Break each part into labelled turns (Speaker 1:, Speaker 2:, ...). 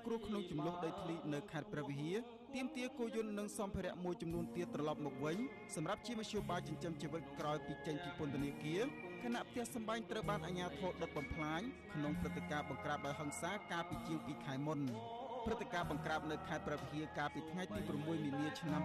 Speaker 1: គ្រោះក្នុងចំនួនដីធ្លីនៅខេត្តព្រះវិហារទាមទារគោយន្តនិងសម្ភារៈមួយចំនួនទៀតត្រឡប់មកវិញសម្រាប់ជាមធ្យោបាយចិញ្ចឹមជីវិតក្រោយពីចេញពីពន្ធនាគារខណៈផ្ទះសម្បែងត្រូវបានអាជ្ញាធរដុតបំផ្លាញក្នុងព្រឹត្តិការណ៍បង្ក្រាបដោយហិង្សាកាលពីជាង2ខែមុនព្រឹត្តិការណ៍បង្ក្រាបនៅខេត្តព្រះវិហារកាលពីថ្ងៃទី6មីនាឆ្នាំ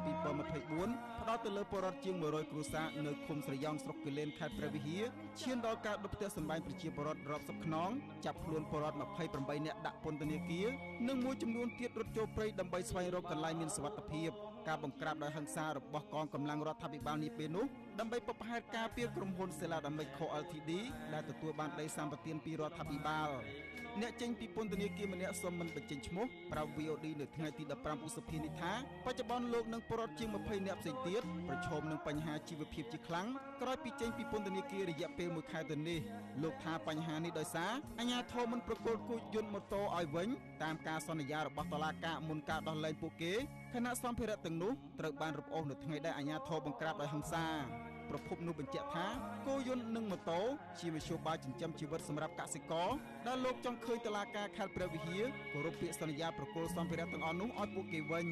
Speaker 1: 2024ផ្ដោតទៅលើពលរដ្ឋជាង100គ្រួសារនៅឃុំស្រយ៉ង់ស្រុកគិលែនខេត្តព្រះវិហារឈានដល់ការដុតផ្ទះសម្បែងប្រជាពលរដ្ឋរាប់សិបខ្នងចាប់ខ្លួនពលរដ្ឋ28នាក់ដាក់ពន្ធនាគារនិងមួយចំនួនទៀតរត់ចូលព្រៃដើម្បីស្វែងរកកន្លែងមានសុវត្ថិភាពការបង្ក្រាបដោយហិង្សារបស់កងកម្លាំងរដ្ឋាភិបាលនាពេលនោះដើម្បីបបហេតុការពារក្រុមហ៊ុនសេឡាដាមិច Co Ltd ដែលទទួលបានដីសម្បទានពីរដ្ឋាភិបាលអ្នកចេញពីពន្ធនាគារម្នាក់សូមមិនបញ្ចេញឈ្មោះប្រាប់ VOD នៅថ្ងៃទី15ឧសភានេះថាបច្ចុប្បន្នលោកនិងពលរដ្ឋជាង20នាក់ផ្សេងទៀតប្រឈមនឹងបញ្ហាជីវភាពជាខ្លាំងក្រោយពីចេញពីពន្ធនាគាររយៈពេល1ខែទៅនេះលោកថាបញ្ហានេះដោយសារអាជ្ញាធរមិនប្រគល់គោយន្តម៉ូតូឲ្យវិញតាមការសន្យារបស់តុលាការមុនការដោះលែងពួកគេខណៈសម្ភារៈទាំងនោះត្រូវបានរឹបអូសនៅថ្ងៃដែលអាជ្ញាធរបង្ក្រាបដោយហិង្សាប្រភពនោះបញ្ជាក់ថាគោយន្តនិងម៉ូតូជាមធ្យោបាយចិញ្ចឹមជីវិតសម្រាប់កសិករដែលលោកចង់ឃើញតុលាការខេត្តព្រះវិហារគោរពពាក្យសន្យាប្រគល់សម្ភារៈទាំងអស់នោះឲ្យពួកគេវិញ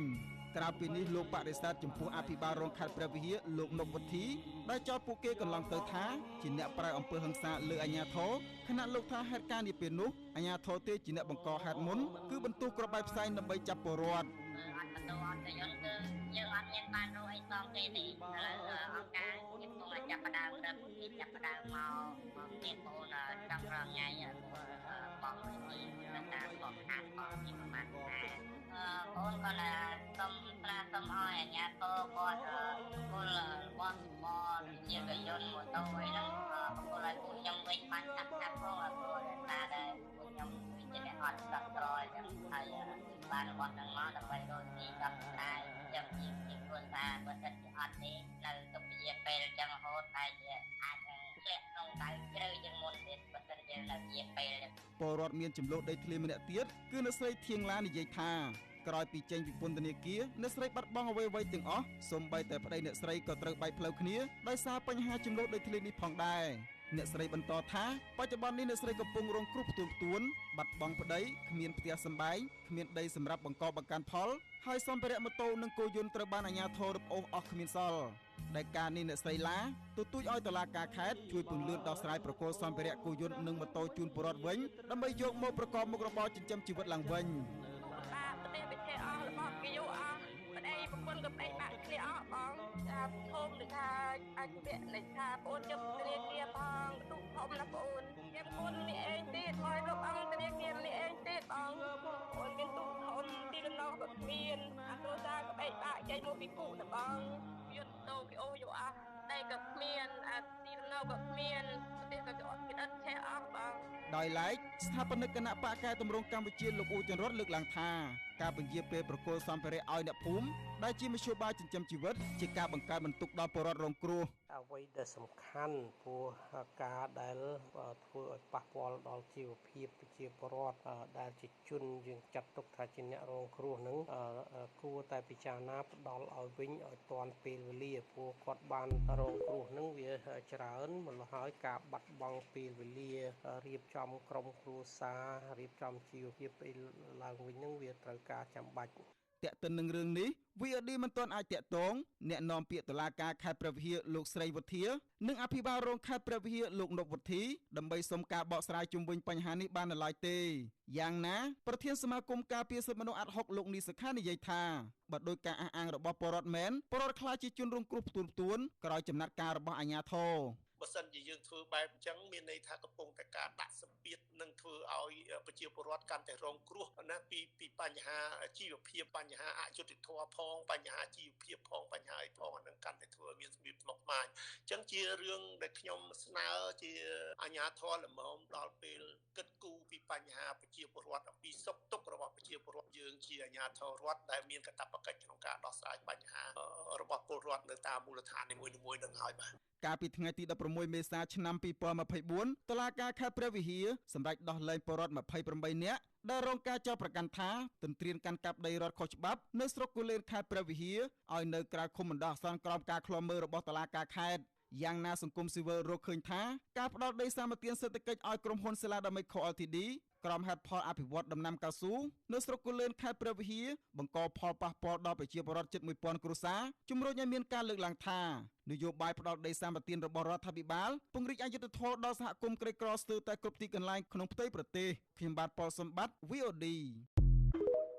Speaker 1: ក្រៅពីនេះលោកបដិសេធចំពោះអភិបាលរងខេត្តព្រះវិហារលោកនុកវុធីដែលចោទពួកគេកន្លងទៅថាជាអ្នកប្រើអំពើហិង្សាលើអាជ្ញាធរខណៈលោកថាហេតុការណ៍នាពេលនោះអាជ្ញាធរទេជាអ្នកបង្កហេតុមុនគឺបន្ទោសគ្រាប់បែកផ្សែងដើម្បីចាប់ពលរដ្ឋ
Speaker 2: អត់បន្ទោសអត់ទៅយន្តគឺយើងអត់មានបានរកអីសងគេទេឥឡូវអង្គការគេកំពុងតែចាប់ផ្ដើមរឹបគេចាប់ផ្ដើមមកមានបងចង់រងថ្ងៃបងទីតាមបងខាតបងទីប្រហែលខែបងគាត់ថាសុំប្រាសុំឲ្យអាជ្ញាធរគាត់ពលរបស់មកជាកយន្តម៉ូតូអីហ្នឹងពលឲ្យពួកខ្ញុំវិញបានឆាប់ឆាប់ផងព្រោះតែដែរពួកខ្ញុំជាអ្នកអត់ស្ដាប់ក្រអញ្ចឹងហើយបានរបស់ហ្នឹងមកដើម្បីរកស៊ីដោះស្រាយចាំជាគ្រួសារបើសិនជាអត់ទេនៅទុកពជាពេលអញ្ចឹងរហូតតែជាអាចនឹងធ្លាក់ក្នុងដៅជ្រៅជាងមុនទៀតបើសិនជានៅជាពេល
Speaker 1: ពលរដ្ឋមានចំនួនដីធ្លីម្នាក់ទៀតគឺអ្នកស្រីធៀងឡានិយាយថាក្រោយពីចេញពីពន្ធនាគារអ្នកស្រីបាត់បង់អ្វីៗទាំងអស់សូម្បីតែប្តីអ្នកស្រីក៏ត្រូវបែកផ្លូវគ្នាដោយសារបញ្ហាចំនួនដីធ្លីនេះផងដែរអ្នកស្រីបន្តថាបច្ចុប្បន្ននេះអ្នកស្រីកំពុងរងគ្រោះផ្ទួនៗបាត់បង់ប្តីគ្មានផ្ទះសម្បែងគ្មានដីសម្រាប់បង្កបង្កើនផលហើយសម្ភារៈម៉ូតូនិងគោយន្តត្រូវបានអាជ្ញាធររឹបអូសអស់គ្មានសល់ដែលការនេះអ្នកស្រីឡាទទូចឲ្យតុលាការខេត្តជួយពន្លឿនដោះស្រាយប្រគល់សម្ភារៈគោយន្តនិងម៉ូតូជូនពលរដ្ឋវិញដើម្បីយកមកប្រកបមុខរបរចិញ្ចឹមជីវិតឡើងវិញ
Speaker 3: បាទប្រទេសប្រទេសអស់របស់គេយកអស់ប្តីប្រពន្ធក៏ប្តីបាក់គ្នាអស់បងចាធំដូចថាអាចពាក់លេខថាបងជិបធនាគារផងទុកធំណាស់បងខ្ញុំគុណនេះឯងទៀតឲ្យលោកអង្គធនាគារនេះឯងទៀតបងបងមានទុកធំទីលំនៅក៏គ្មានអាគ្រួសារក៏បែកបាក់ចេញមកពីគុកទៅបងយន្តតូគេអូយកអស់តែក៏គ្មានអាទីលំនៅក៏គ្មានប្រទេសក៏គេអត់ឆេះអស់បង
Speaker 1: ដោយឡែកស្ថាបនិកគណៈបកកែតម្រង់កម្ពុជាលោកអ៊ូចន្ទរតលើកឡើងថាការពន្យាពេលប្រគល់សម្ភារៈឲ្យអ្នកភូមិដែលជាមធ្យោបាយចិញ្ចឹមជីវិតជាការបង្កើតបន្ទុកដល់ពលរដ្ឋរងគ្រោះ
Speaker 4: អ្វីដែលសំខាន់ព្រោះការដែលធ្វើឲ្យប៉ះពាល់ដល់ជីវភាពប្រជាពលរដ្ឋដែលជាជនយើងចាត់ទុកថាជាអ្នករងគ្រោះនឹងគួរតែពិចារណាផ្ដល់ឲ្យវិញឲ្យទាន់ពេលវេលាព្រោះគាត់បានរងគ្រោះនឹងវាច្រើនម្ល៉េះហើយការបាត់បង់ពេលវេលារៀបចំក្រុមគ្រួសាររៀបចំជីវភាពឡើងវិញនឹងវាត្រូវការចាំបាច់
Speaker 1: ទាក់ទិននឹងរឿងនេះ VOD មិនទាន់អាចទាក់ទងអ្នកនាំពាក្យតុលាការខេត្តព្រះវិហារលោកស្រីវុធានិងអភិបាលរងខេត្តព្រះវិហារលោកនុកវុធីដើម្បីសុំការបកស្រាយជុំវិញបញ្ហានេះបាននៅឡើយទេយ៉ាងណាប្រធានសមាគមការពារសិទ្ធិមនុស្សអាត់ហុកលោកនីសុខានិយាយថាបើដោយការអះអាងរបស់ពលរដ្ឋមែនពលរដ្ឋខ្លាចជាជនរងគ្រោះផ្ទួនៗក្រោយចំណាត់ការរបស់អាជ្ញាធរ
Speaker 5: បើសិនជាយើងធ្វើបែបអញ្ចឹងមានន័យថាកំពុងតែការដាក់សម្ពាធនឹងធ្វើឲ្យប្រជាពលរដ្ឋកាន់តែរងគ្រោះណាពីបញ្ហាជីវភាពបញ្ហាអយុត្តិធម៌ផងបញ្ហាជីវភាពផងបញ្ហាអីផងអានឹងកាន់តែធ្វើឲ្យមានសម្ពាធស្មុគស្មាញអញ្ចឹងជារឿងដែលខ្ញុំស្នើជាអាជ្ញាធរល្មមដល់ពេលគិតគូរពីបញ្ហាប្រជាពលរដ្ឋអំពីសុខទុក្ខរបស់ប្រជាពលរដ្ឋយើងជាអាជ្ញាធររដ្ឋដែលមានកាតព្វកិច្ចក្នុងការដោះស្រាយបញ្ហារបស់ពលរដ្ឋនៅតាមមូលដ្ឋាននីមួយៗនឹងហើយបាទ
Speaker 1: កាលពីថ្ងៃទី16មេសាឆ្នាំ2024តុលាការខេត្តព្រះវិហារសម្រេចដោះលែងពលរដ្ឋ28នាក់ដែលរងការចោទប្រកាន់ថាទន្ទ្រានកាន់កាប់ដីរដ្ឋខុសច្បាប់នៅស្រុកគូលែនខេត្តព្រះវិហារឲ្យនៅក្រៅឃុំបណ្ដោះអាសន្នក្រោមការឃ្លាំមើលរបស់តុលាការខេត្ត យ៉ាងណាសង្គមស៊ីវិលរកឃើញថាការផ្ដល់ដីសម្បទានសេដ្ឋកិច្ចឲ្យក្រុមហ៊ុនសេឡាដាមេខ LTD ក្រោមហេតុផលអភិវឌ្ឍដំណាំកៅស៊ូនៅស្រុកគូលែនខេត្តព្រះវិហារបង្កផលប៉ះពាល់ដល់ប្រជាពលរដ្ឋជិត1000គ្រួសារជំរុញឲ្យមានការលើកឡើងថានយោបាយផ្ដល់ដីសម្បទានរបស់រដ្ឋាភិបាលពង្រីកអយុត្តិធម៌ដល់សហគមន៍ក្រីក្រស្ទើរតែគ្រប់ទីកន្លែងក្នុងផ្ទៃប្រទេសខ្ញុំបាទប៉ុលសម្បត្តិ VOD។